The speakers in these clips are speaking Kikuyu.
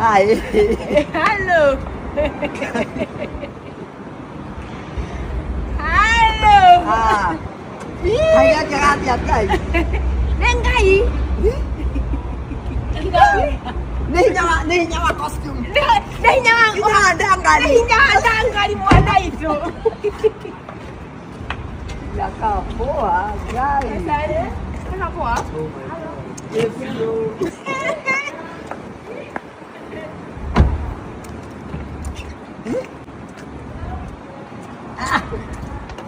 Hi. Hello. Hello. Ah. Haya kĩrathi Ngai. Nĩ Ngai. Nĩ hinya wa nĩ hinya wa costume. Nĩ hinya wa Hinya wa ndangari. Nĩ hinya wa ndangari mwana itũ. Inakaa poa, Ngai. Inakaa poa. Oh my God. Yes, hello.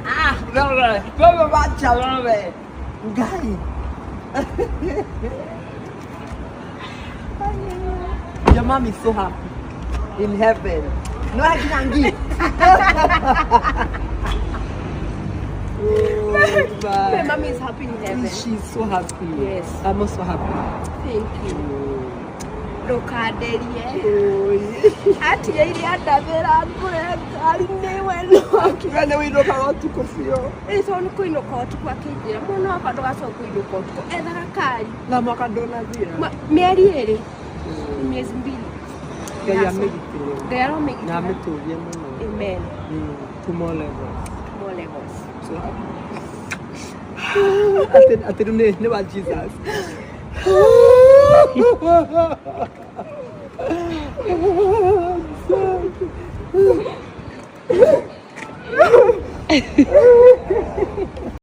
Ah, no, no, no, wacha wewe. Ngai. Your mom is so happy in heaven. No, I can't give. Oh, My mom is happy in heaven. She's so happy. Yes. I'm also happy. Thank you. Ndũkanderie. Oh, Atigaire andathĩra ngũre ngari nĩwe no. Akiuga nĩ wĩinũkaga ũtukũ biũ. Ĩ tondũ nĩ kũinũka ũtukũ akĩnjĩra mwana wakwa ndũgacoke kũinũka ũtukũ ethaga kari. Na mwaka ndũnathira. Mĩeri ĩrĩ. Miezi mbili. Ngai amĩgitĩre. Ngai aromĩgitĩra. Na amĩtũrie mũno. Amen. To more levels. More levels. So happy. Atĩ atĩ rĩu nĩ wa Jesus. I'm sorry.